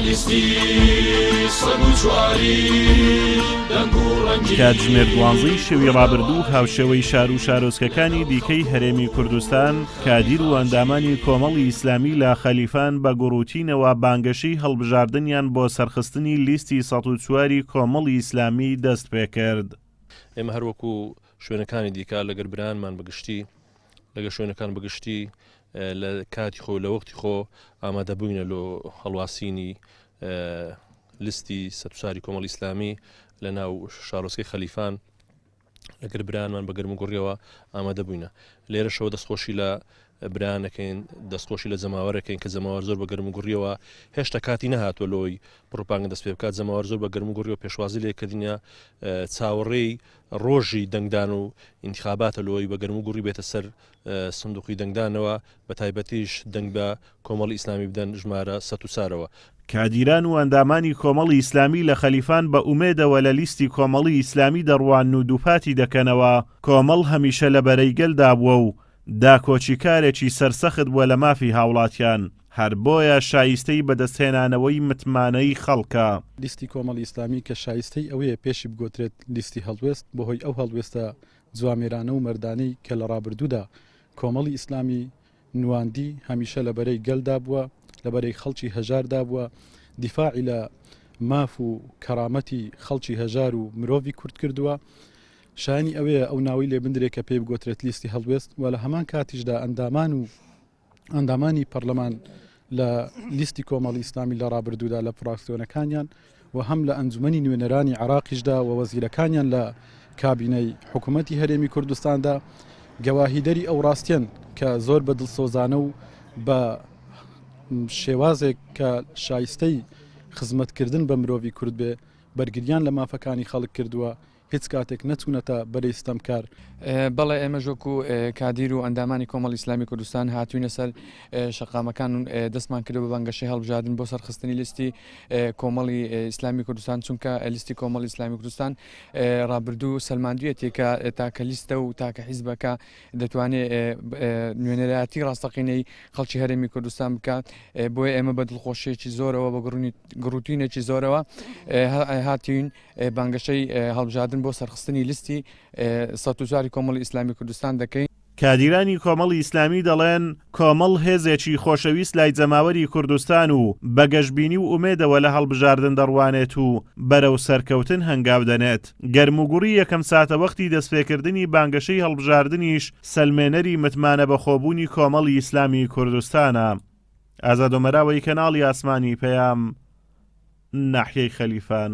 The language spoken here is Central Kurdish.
لیستی سەد و چواری دەنگ و ڕەنگی. کاتژمێر دوانزەی شەوی ڕابردوو هاوشێوەی شار و شارۆچکەکانی دیکەی هەرێمی کوردستان، کادیر و ئەندامانی کۆمەڵی ئیسلامی لە خەلیفان بە گوڕوتینەوە بانگەشەی هەڵبژاردنیان بۆ سەرخستنی لیستی 104 ی کۆمەڵی ئیسلامی دەستپێکرد. ئێمە هەر وەکو شوێنەکانی دیکە لەگەر برایانمان بە گشتی لەگە شوێنەکان بە گشتی لە کاتی خۆ لە وەختی خۆ ئامادە بووینە لۆ هەڵواسینی لیستی سەتوساری کۆمەڵی ئیسلامی لە ناو شارۆچکەی خەلیفان لەگەر برایانمان بە گەرم و گوڕیەوە ئامادە بووینە لێرەشەوە دەستخۆشی لە برانەکەین دەستخۆشی لە جەماوەرەکەین کە جەماوەر زۆر بە گەرم و گوڕیەوە هێشتا کاتی نەهاتوە لۆی پڕوپاگەندە دەست پێ بکات جەماوەر زۆر بە گەرم و گوڕیەوە پێشوازی لێکردینە چاوەڕێی ڕۆژی دەنگدان و ئینتخاباتە لۆی بە گەرم و گوڕی بێتە سەر سندوقی دەنگدانەوە بە تایبەتیش دەنگ بە کۆمەڵی ئیسلامی بدەن ژمارە سەت و چارەوە. کادیران و ئەندامانی کۆمەڵی ئیسلامی لە خەلیفان بە ئومێدەوە لە لیستی کۆمەڵی ئیسلامی دەڕوانن و دووپاتی دەکەنەوە، کۆمەڵ هەمیشە لە بەرەی گەلدا بووە و داکۆکیکارێکی سەرسەخت بووە لە مافی هاوڵاتیان، هەر بۆیە شایستەی بەدەستهێنانەوەی متمانەی خەڵکە. لیستی کۆمەڵی ئیسلامی کە شایستەی ئەوەیە پێشی بگۆترێت لیستی هەڵوێست، بەهۆی ئەو هەڵوێستە جوامێرانە و مەردانەی کە لە ڕابردوودا کۆمەڵی ئیسلامی نواندی، هەمیشە لە بەرەی گەلدا بووە، لە بەرەی خەڵکی هەژاردا بووە، دیفاعی لە ماف و کەرامەتی خەڵکی هەژار و مرۆڤی کورد کردووە. شایانی ئەوەیە ئەو ناوەی لێ بندرێ کە پێی بگۆترێت لیستی هەڵوێست و لە هەمان کاتیشدا ئەندامان و ئەندامانی پەرلەمان لە لیستی کۆمەڵی ئیسلامی لە ڕابردوودا لە فراکسیۆنەکانیان و هەم لە ئەنجومەنی نوێنەرانی عێراقیشدا و وەزیرەکانیان لە کابینەی حکوومەتی هەرێمی کوردستاندا گەواهیدەری ئەو ڕاستیەن کە زۆر بە دڵسۆزانە و بە شێوازێک کە شایستەی خزمەتکردن بە مرۆڤی کورد بێ بەرگریان لە مافەکانی خەڵک کردووە هیچ کاتێک نەچوونەتە بەرەی ستەمکار. بەڵێ ئێمەش وەکو کادیر و ئەندامانی کۆمەڵی ئیسلامی کوردستان هاتووینە سەر شەقامەکان و دەستمان کردووە بە بانگەشەی هەڵبژاردن بۆ سەرخستنی لیستی کۆمەڵی ئیسلامی کوردستان چونکە لیستی کۆمەڵی ئیسلامی کوردستان ڕابردوو سەلماندویەتی کە تاکە لیستە و تاکە حیزبەکە دەتوانێت نوێنەرایەتی ڕاستەقینەی خەڵکی هەرێمی کوردستان بکات بۆیە ئێمە بە دڵخۆشیەکی زۆرەوە بە گڕوتینێکی زۆرەوە هاتوین بانگەشەی هەڵبژاردن بۆ سەرخستنی لیستی 104 کۆمەڵی ئیسلامی کوردستان دەکەین. کادیرانی کۆمەڵی ئیسلامی دەڵێن، کۆمەڵ هێزێکی خۆشەویست لای جەماوەری کوردستان و بە گەشبینی و ئومێدەوە لە هەڵبژاردن دەڕوانێت و بەرەو سەرکەوتن هەنگاو دەنێت. گەرموگوڕی یەکەم ساتەوەختی دەستپێکردنی بانگەشەی هەڵبژاردنیش سەلمێنەری متمانەبەخۆبوونی کۆمەڵی ئیسلامی کوردستانە. ئازاد ئۆمەراوەی کەناڵی ئاسمانی پەیام، ناحیەی خەلیفان.